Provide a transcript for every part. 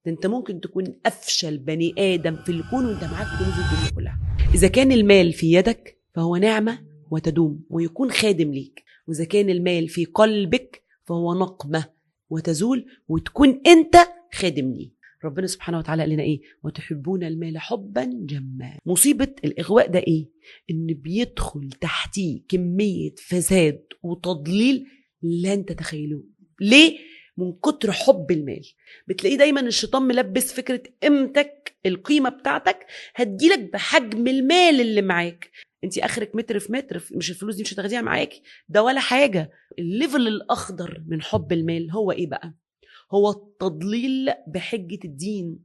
ده انت ممكن تكون افشل بني ادم في الكون وانت معاك كنوز الدنيا كلها. اذا كان المال في يدك فهو نعمه وتدوم ويكون خادم ليك، واذا كان المال في قلبك فهو نقمه وتزول وتكون انت خادم ليه. ربنا سبحانه وتعالى قال لنا ايه؟ وتحبون المال حبا جما. مصيبة الاغواء ده ايه؟ ان بيدخل تحتيه كمية فساد وتضليل لن تتخيلوه. ليه؟ من كتر حب المال. بتلاقيه دايما الشيطان ملبس فكرة قيمتك، القيمة بتاعتك هتجيلك بحجم المال اللي معاك. انت اخرك متر في متر، مش الفلوس دي مش هتاخديها معاكي، ده ولا حاجة. ال level الاخضر من حب المال هو ايه بقى؟ هو التضليل بحجة الدين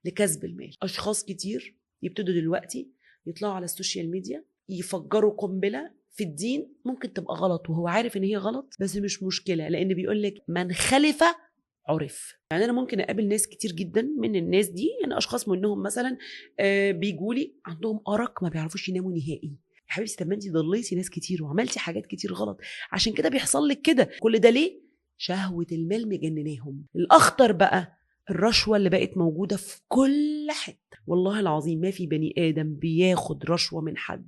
لكسب المال. اشخاص كتير يبتدوا دلوقتي يطلعوا على ال social media يفجروا قنبلة في الدين، ممكن تبقى غلط وهو عارف ان هي غلط، بس مش مشكلة، لان بيقول لك من خلف عرف. يعني انا ممكن اقابل ناس كتير جدا من الناس دي، يعني اشخاص منهم مثلا بيجولي عندهم ارق ما بيعرفوش يناموا نهائي. يا حبيبتي طب ما انت ضليتي ناس كتير وعملتي حاجات كتير غلط، عشان كده بيحصل لك كده. كل ده ليه؟ شهوة المال مجنناهم. الاخطر بقى الرشوة اللي بقت موجودة في كل حتة. والله العظيم ما في بني آدم بياخد رشوة من حد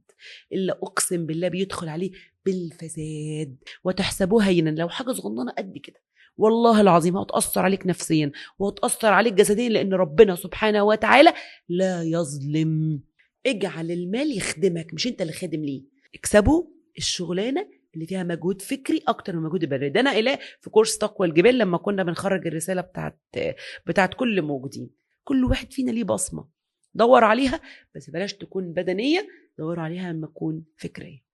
إلا أقسم بالله بيدخل عليه بالفساد، وتحسبوه هينا لو حاجة صغننة قد كده. والله العظيم هتأثر عليك نفسيا وهتأثر عليك جسديا، لأن ربنا سبحانه وتعالى لا يظلم. اجعل المال يخدمك، مش انت اللي خادم ليه. اكسبوا الشغلانة اللي فيها مجهود فكري اكتر من مجهود بدني. ده انا قايلاه في كورس تقوى الجبال لما كنا بنخرج الرسالة بتاعت كل موجودين. كل واحد فينا ليه بصمة، دور عليها، بس بلاش تكون بدنية، دور عليها لما تكون فكرية.